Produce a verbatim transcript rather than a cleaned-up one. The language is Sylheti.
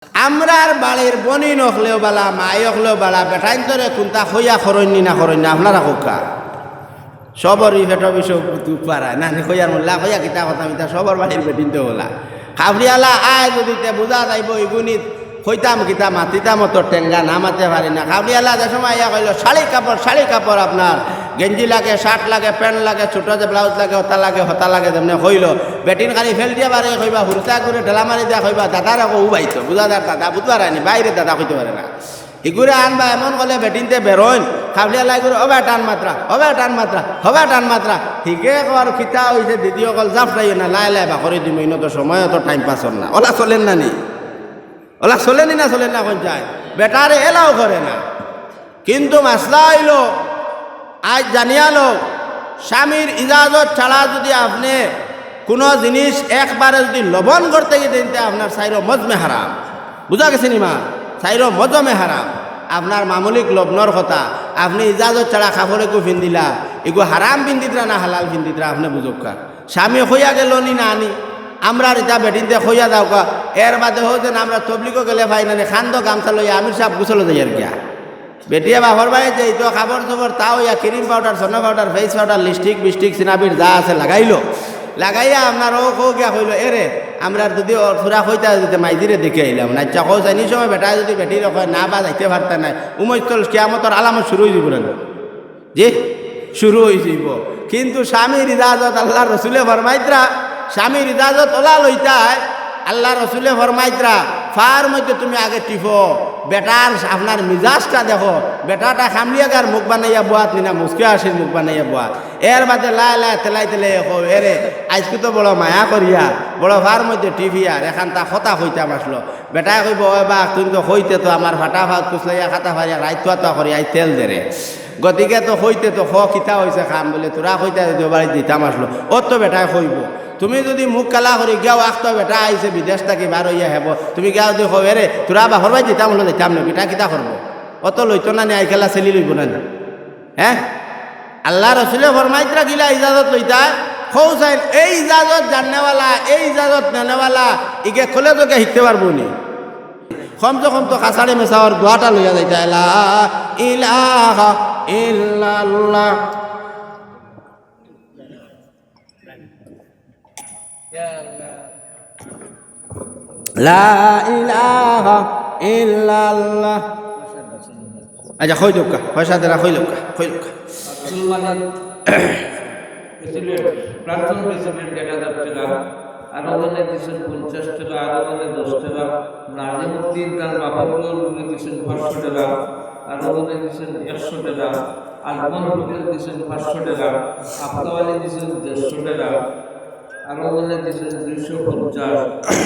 আমরার বাড়ির বইন অকলেও বালা, মাই অকলেও বালা, বেটাইন্তরে কুন্তা কইয়া করইন নি না করইন না, আপনারা কউক্কা। সবরই পেটো বিষও দুখ পারায়, নানি কইয়ার মোল্লা কইয়া কিতা কথা মিতা, সবর বাড়ির বেটিন্তে অলা। কাবুলিআলা আয় যুদি তে বুঝা যাইবো, ইগুনি কইতাম কিতা, মাতিতাম অত টেঙ্গা, না মাতে পারি না। কাবুলিআলা যে সময় আইয়া কইলো, "শাড়ি কাপড়, শাড়ি কাপড় আপনার, গেঞ্জি লাগে, শার্ট লাগে, প্যান্ট লাগে, ছোট যে ব্লাউজ লাগে, হতা লাগে, হতা লাগে", যেমনে কইলো, বেটিন খালি ফেল দিয়া বারে কইবা, হুরুতা করে ঢেলা মারি দিয়া কইবা, "দাদারে কও উবাইতো", বুঝা যার দাদা, বুঝবার আইনি, বাইরে দাদা কইতে পারে না। হিগুরে আনবা এমন করলে বেটিন্তে বেরোইন, কাবুলিআলা হিগুরে, "ওবা টান মাতরা, ওবা টান মাতরা, ওবা টান মাতরা।" হিগে কর কিতা অইছে, দিদি অকল জাফরাইও না, লাই লাই বা করি দিমু, ইনো তো সময় অত টাইম পাসর না। অলা চলের না নি? অলা চলে নি না চলের না কোন যায়? বেটারে এলাও করে না। কিন্তু মাসলা অইলো, আইজ জানিয়া লও, স্বামীর ইজাজত ছাড়া যুদি আপনে কুনু জিনিস একবারে যুদি লবণ করতে গিয়া দেইন, তে আপনার চাইরো মজমে হারাম। বুঝা গেছে নি মা? চাইরো মজমে হারাম। আপনার মামুলিক লবণর কথা, আপনে ইজাজত ছাড়া কাপড় এগু ফিন্দিলা, এগু হারাম ফিন্দিতরা না হালাল ফিন্দিতরা, আপনে বুঝউক্কা। স্বামী কইয়া গেলো নি না নি, আমরার ইতা বেটিন্তে কইয়া যাউক্কা, এর বাদে হউ যেন আমরা তবলিগো গেলে পাই না নি, খান্দো গামছা লইয়া আমির সাব গোসলো যাইয়ার গিয়া। বেটিয়ে বাপর বাড়ি যাইতো, কাপড় চোপড় তাও ইয়া, ক্রিম পাউডার, সোনা পাউডার, ফেস পাউডার, লিপস্টিক, বিস্টিক, সিনাবির যা আছে লাগাইলো। লাগাইয়া আপনার ও কো গিয়া কইলো, "এরে, আমরার যুদি অ-, থুড়া কইতা দিতে মাইজিরে দেখি আইলাম না।" আচ্ছা, কও চাইনি সময় বেটায় যুদি বেটিরে কয়, "না বা যাইতে পারতা নায়", উমৈতল কিয়ামতর আলামত শুরু অই যাইবো না? জি, শুরু অই যাইবো। কিন্তু স্বামীর ইজাজত আল্লার রসুলে ফরমাইতরা, স্বামীর ইজাজত অলা লইতায়, আল্লার রসুলে ফরমাইতরা, ফার মধ্যে তুমি আগে টিপো, বেটার আপনার মিজাজটা দেখো, বেটাটা কামলিয়াগার মুখ বানাইয়া বওয়াত নি না মুচকি হাসির মুখ বানাইয়া বওয়াত। এর বাদে লাই লাই তেলাই তেলাই কও, "এরে, আইজকু তো বড় মায়া করিয়ার, বড় ফার মধ্যে টিপিয়ার, এখান তা কথা কইতাম আসলো।" বেটায় কইবো, "ওই বা, তুমি তো কইতে তো আমার ফাটা ফাত কুচলাইয়া খাতা ফারিয়া রাইত তোয়া তোয়া করি আই তেল দেরে।" গতিকে তো কইতে তো ক কিতা অইছে কাম বুলে, "তোরা কইতা যুদি বাড়িত দিতাম আসলো।" অত বেটায় কইবো। তুমি যুদি মুখ কালা করি গিয়াও আখতো বেটা আইছে বিদেশ থাকি বার অইয়া হেবো, তুমি গিয়া যুদি কও, "এরে, তোরা বাপর বাড়িত দিতাম আসলো, দিতাম না", বেটা কিতা করবো? অত লইতো না নি, আইকালা সেলি লইবো না নি? হ্যাঁ? আল্লার রসুলে ফরমাইতরা কিলা ইজাজত লইতায়, কও চাইন, এই ইজাজত জাননেওয়ালা, এই ইজাজত নেনেওয়ালা, ইগে কলেজো গিয়া হিকতে পারবো নি? কমসে কম তো কাছাড়ে মেসাওয়ার দোয়াটা লইয়া যাইতায়, লা ইলাহা ইল্লাল্লাহ। লা ইলাহা ইল্লাল্লাহ। আচ্ছা, কই দেউক্কা, পয়সা দেরা কই দেউক্কা, কই দেউক্কা। আব্দুল মালিক, প্রেসিডেন্ট, প্রাক্তন প্রেসিডেন্ট, এক হাজার টেকা, আরো জনে দিছইন পঞ্চাশ টেকা, আরো জনে দশ টেকা, নাজিমুদ্দিন তান বাপর লগে দিছইন পাঁচশো টেকা, আরো জনে দিছইন একশো টেকা, আজমল ফকির দিছইন পাঁচশো টেকা, আফতাব আলী দিছইন দেড়শো টেকা, আরো জনে দিছইন দুইশো পঞ্চাশ।